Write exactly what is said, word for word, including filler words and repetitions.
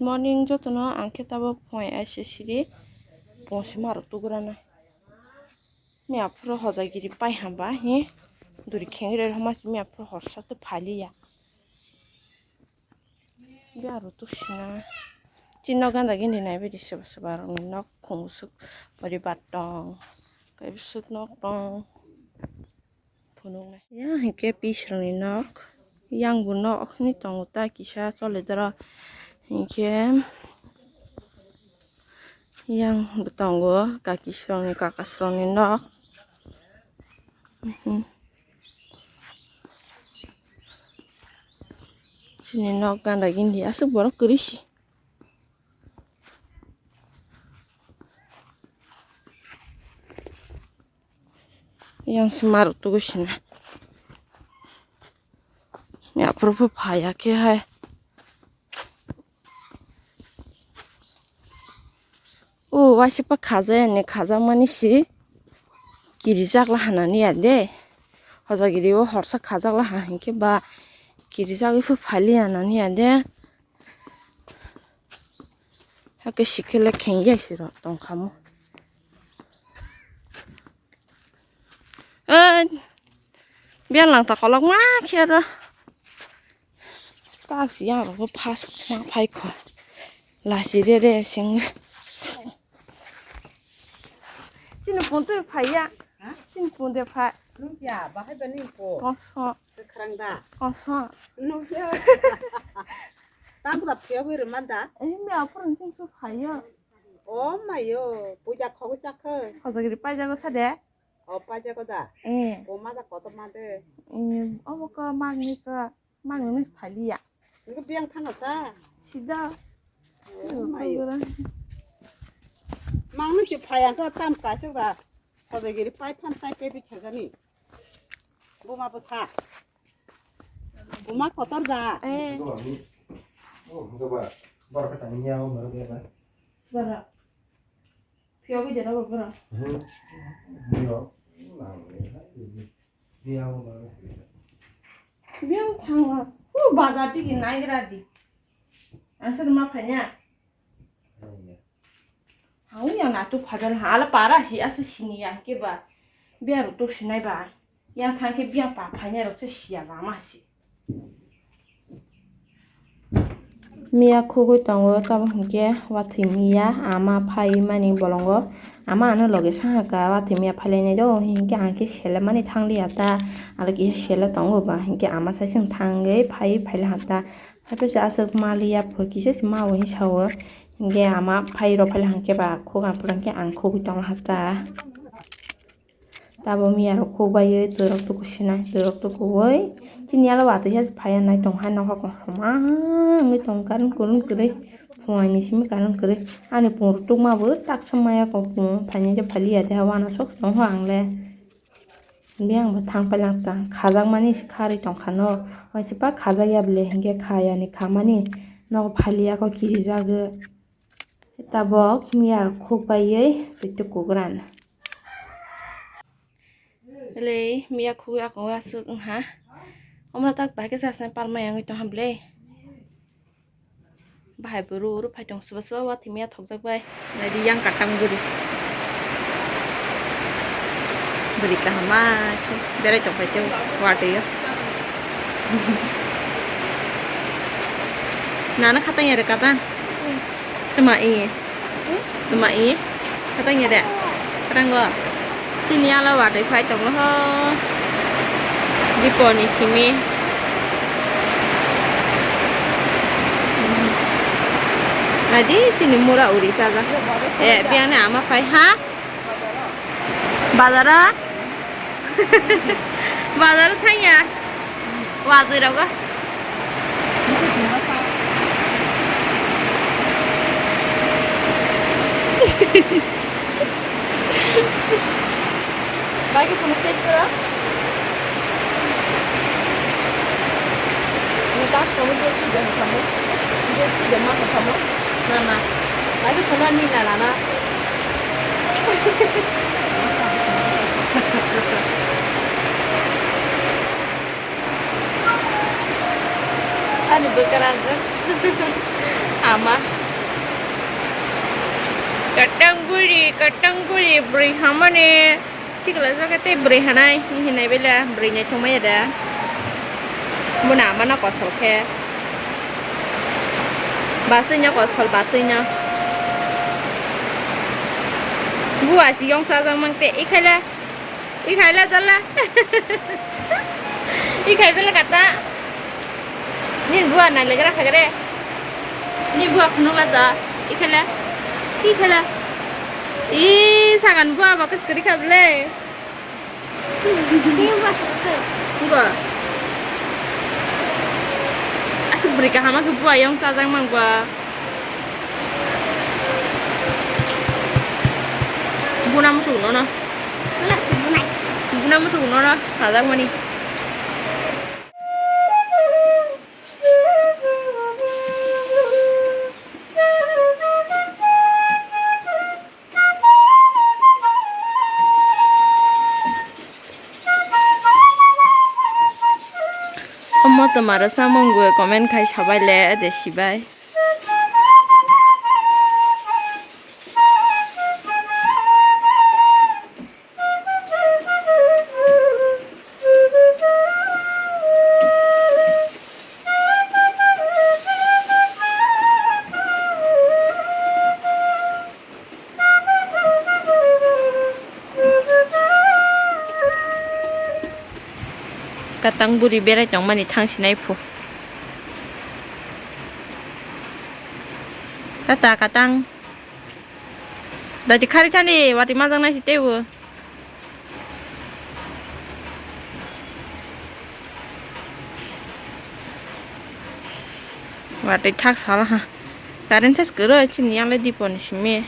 Morning jotono ang khe tabok phunai aise siri pungsi marok tugrana. Miya phuru hojagiri pai hamba hi duri khengri rok ma miya phuru horsa tei phaliya. Biya rok tusina chini nok ganda gini nai baidi soba soba rokni nok khungsuk poribar tong kaibsuk nok tong phunuknai. Ya hinkhe pis rokni nok yang bo nok hwnwi tongo ta kisa choli doro hinkhe. Yang bo tongo kaki srokni kaka srokni nok. Mhm. Chini nok ganda gindi aswk borok kwrwi si. Yang se marok tugo sina. Yaphuru pho phaiya khe hai. O waisa pa khajaya ni khajakmani si kirijak la hanani ya de. Hojagiri o horsa khajak la ha hinkhe ba kirijagwi pho phali ya nani ya de. Hakhe sikhe le khengya siro tongkha mo. Oi, bialang ta kolok ma khe ro. Tak si yang rok pas ma phai kho. Lasi re re sing. Chini puntu phai ya. Ha? Chini puntu phai. Nung ya, bahai bani ko. Koso. Kwkhrang da. Koso. Nung ya. Tang da phiyogwi rwma da. Eh, mi apor ni ching phai ya. O mayo, puja khogo chakhe. Hojagiri paijago sa de. O paijago da. Eh. O ma da kotor ma de. Eh, obo ko magni ko, magni phaliya. Nungkhe biyang thangna sa. Sida. O mayo. Magni si phayang ko tam kaisa da. Hojagiri pai phan sai pe bi khajani. Buma bwsa. Buma kotor da. Eh. Bara. Phiyogwi de rogo bora. Biyang thangwa. Hu bazar tigi naigra di. Ang sir ma phanya. Hau ya na tu phajal ha ala para si asa sini ya ke ba. Biya ru tu sinai ba. Yang thang khe biyang pa phainai rok se siya lama se. Miya khugwi tongo, tamo hinkhe wathwi miya ama phai mani bolongo. Ama ano loge sahaka wathwi miya phailainai do, hinkhe ang khe sele mani thangliya ta. Aro kisa sele tongo ba, hinkhe ama sai chwng thangwi phai phaila ha ta. Haiphai se aswk maliya pho kisa se mao hinwi sao. Hinkhe ama phai rok phaila hinkhe ba khuk ang pura hinkhe ang khugwi tongla ha ta. Tabo miya rok khuk baiwi twi rok tuku sinai, twi rok tukuwi chini yalo watwi se phaiya nai tong hai nokha kosom wngwi tong current kwrwi phunai ni simi current kwrwi ani pung rok tukma bo taksa maya kok pung phaini je phaliya de wana sok tong ho ang le biyang bo thang pailak ta khajakmani se kharwi tong kha no waisa pa khajak ya bole hinkhe kha yani khamani nogo phaliya kho kirijagwi. Tabok miya rok khuk baiwi twi tukugrana. Belai miya khugwi akung aswk wngha. Omla tak bahai khe sasnai palmai wngwi tongha belai. Bahai bo ru ru phai tong suba suba wathwi miya thokjak bai. Naidi yang katang bwrwi. Bwrwi kaham ma khe berai tong phai khe watwi o. Nana khatang ya re katang. Tuma i. Tuma i. Katang ya de. Katang go. Chini ala watwi phai tongo ho. Diponi simi. Nadi chini mura uri chaja. Eh, biyang ni ama phai ha. Bazar o? Bazar o thangya. Wazwi rogo. Bagi phone pay kora. Ni tak phone pay ki jang kamu. Pay ki jang ma kamu. Na na. Bagi phone ni na na na. Ani bwkrang. Ama. Katang buri, katang buri, bwrwi hamani. Sikla jagwi tei bwrwi hanai hinwi hinai bela bwrwi naithokmaya da. Buna amano kosol khe. Baswino kosol, baswino. Bua si yong chajak mang te, ikhaila. Ikhaila jala. Ikhai bela kata. Nini bua nai legra khagre. Ni bua khunuk la ja. Ikhaila. Ikhaila. I sagan bua ba kas kri kha ble. Bua. Asuk bwrwi kaham asuk bua yong chajak mang bua. Buna muchuk nono. Buna muchuk nono chajak mani. Omo to mara samung gue comment khai sabai le de sibai. Katang buri berai tongmani thang sinai phu. Tata katang. Dati khari thani wati majang nai si tebo. Watwi thak sala ha. Current thas kwrwi chini yang le diponi simi.